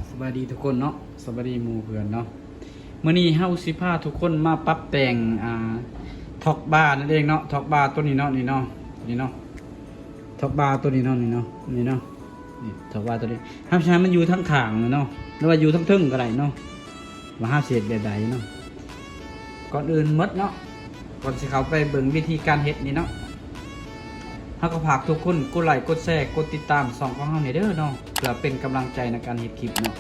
ສະບາຍດີທຸກຄົນເນາະ ສະບາຍດີໝູ່ເພື່ອນເນາະ. ມື້ນີ້ເຮົາຊິພາທຸກຄົນມາປັບແຕ່ງ ອ່າ ທັອກບານັ້ນເອງເນາະ. ທັອກບາຕົວນີ້ເນາະ ນີ້ເນາະ ນີ້ເນາະ ທັອກບາຕົວນີ້ເນາະ ນີ້ເນາະ ນີ້ເນາະ ນີ້ທັອກບາຕົວນີ້ ເຮົາຊິໃຫ້ມັນຢູ່ທາງຂ້າງເນາະ ຫຼືວ່າຢູ່ທາງເທິງກໍໄດ້ເນາະ. ວ່າເຮົາຊິເຮັດແບບໃດເນາະ. ກ່ອນອື່ນໝົດເນາະ ກ່ອນຊິເຂົ້າໄປເບິ່ງວິທີການເຮັດນີ້ເນາະ ເຮົາກໍຝາກທຸກຄົນກົດໄລ ກົດແຊ ກົດຕິດຕາມຊ່ອງຂອງເຮົາແດ່ເດີເນາະ ເພື່ອເປັນກຳລັງໃຈໃນການເຮັດຄລິບເນາະ.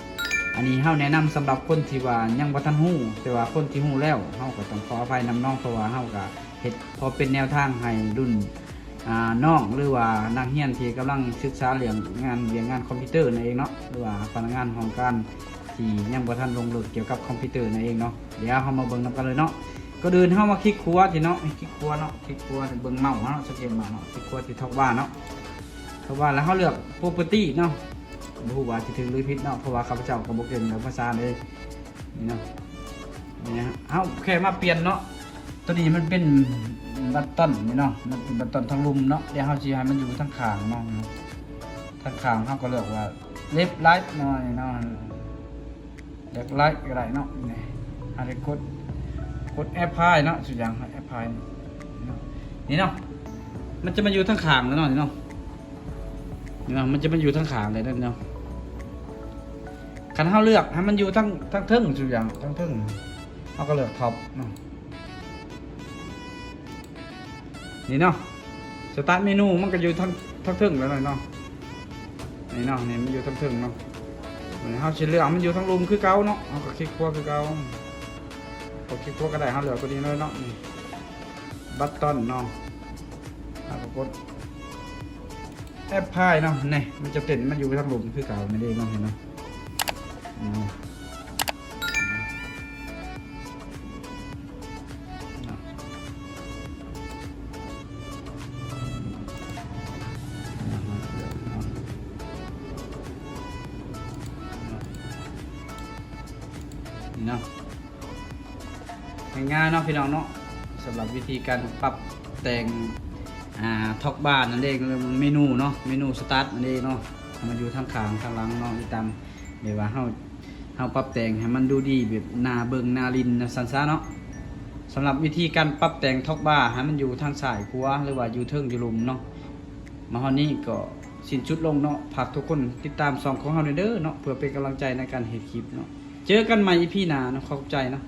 ອັນນີ້ເຮົາແນະນຳສຳລັບຄົນທີ່ວ່າຍັງບໍ່ທັນຮູ້ ແຕ່ວ່າຄົນທີ່ຮູ້ແລ້ວ ເຮົາກໍຕ້ອງຂໍອະໄພນຳເນາະ ເພາະວ່າເຮົາກໍເຮັດພໍເປັນແນວທາງໃຫ້ລຸ້ນ ອ່າ ນ້ອງ ຫຼືວ່ານັກຮຽນທີ່ກຳລັງສຶກສາເລື່ອງງານ ວຽກງານຄອມພິວເຕີນັ້ນເອງເນາະ ຫຼືວ່າພະນັກງານຫ້ອງການທີ່ຍັງບໍ່ທັນລົງເລິກກ່ຽວກັບຄອມພິວເຕີນັ້ນເອງເນາະ. ດຽວເຮົາມາເບິ່ງນຳກັນເລີຍເນາະ. ກ່ອນອື່ນເຮົາມາຄລິກຂວາທີ່ເນາະ ຄລິກຂວາເນາະ ຄລິກຂວາທີ່ເບິ່ງເມົາເຮົາເນາະ ສັງເກດເມົາເນາະ ຄລິກຂວາທີ່ທັອກບາເນາະ. ທັອກບາແລ້ວເຮົາເລືອກ property ເນາະ ບໍ່ຮູ້ວ່າຊິຖືກຫຼືຜິດເນາະ ເພາະວ່າຂ້າພະເຈົ້າກໍບໍ່ເກັ່ງເລື່ອງພາສາເດ້. ນີ້ເນາະ ນີ້ເຮົາແຄ່ມາປ່ຽນເນາະ. ຕົວນີ້ມັນເປັນບັດຕອນນີ້ເນາະ ມັນເປັນບັດຕອນທາງລຸ່ມເນາະ. ດຽວເຮົາຊິໃຫ້ມັນຢູ່ທາງຂ້າງເນາະ ທາງຂ້າງເຮົາກໍເລືອກວ່າ left right ເນາະ ນີ້ເນາະ left right ກໍໄດ້ເນາະ. ນີ້ເຮົາໄດ້ກົດ ກົດ apply ເນາະ ສຸດຢ່າງ apply ເນາະ. ນີ້ເນາະ ມັນຈະມາຢູ່ທາງຂ້າງແລ້ວເນາະ ນີ້ເນາະ ນີ້ເນາະ ມັນຈະມາຢູ່ທາງຂ້າງໄດ້ເນາະ. ຄັນເຮົາເລືອກໃຫ້ມັນຢູ່ທາງ ທາງເທິງ ສຸດຢ່າງ ທາງເທິງ ເຮົາກໍເລືອກ top ເນາະ. ນີ້ເນາະ start menu ມັນກໍຢູ່ທາງ ທາງເທິງແລ້ວເນາະ. ນີ້ເນາະ ນີ້ມັນຢູ່ທາງເທິງເນາະ. ບາດນີ້ເຮົາຊິເລືອກໃຫ້ມັນຢູ່ທາງລຸ່ມຄືເກົ່າເນາະ ເຮົາກໍຄລິກຂວາຄືເກົ່າ ກໍຄລິກຂວາກໍໄດ້ ເຮົາເລືອກຕົວນີ້ເລີຍເນາະ. ນີ້ button ເນາະ ເຮົາກໍກົດ apply ເນາະ. ນີ້ມັນຈະເປັນ ມັນຢູ່ທາງລຸ່ມຄືເກົ່ານັ້ນເອງເນາະ ເຫັນເນາະ. ນີ້ເນາະ ງ່າຍໆເນາະ ພີ່ນ້ອງເນາະ. ສຳລັບວິທີການປັບແຕ່ງ ອ່າ taskbar ນັ້ນເອງ ເມນູເນາະ ເມນູ start ນັ້ນເອງເນາະ ໃຫ້ມັນຢູ່ທາງຂ້າງ ທາງຫຼັງເນາະ ອີ່ຕາມ ແບບວ່າເຮົາ ເຮົາປັບແຕ່ງໃຫ້ມັນດູດີ ແບບໜ້າເບິ່ງໜ້າຫຼິ້ນ ວ່າຊັ້ນຊະເນາະ. ສຳລັບວິທີການປັບແຕ່ງ taskbar ໃຫ້ມັນຢູ່ທາງຊ້າຍຂວາ ຫຼືວ່າຢູ່ເທິງຢູ່ລຸ່ມເນາະ. ມາຮອດນີ້ກໍສິ້ນສຸດລົງເນາະ. ຝາກທຸກຄົນຕິດຕາມຊ່ອງຂອງເຮົາແດ່ເດີເນາະ ເພື່ອເປັນກຳລັງໃຈໃນການເຮັດຄລິບເນາະ. ເຈີກັນໃໝ່ ອີ ພີ ໜ້າເນາະ. ຂອບໃຈເນາະ.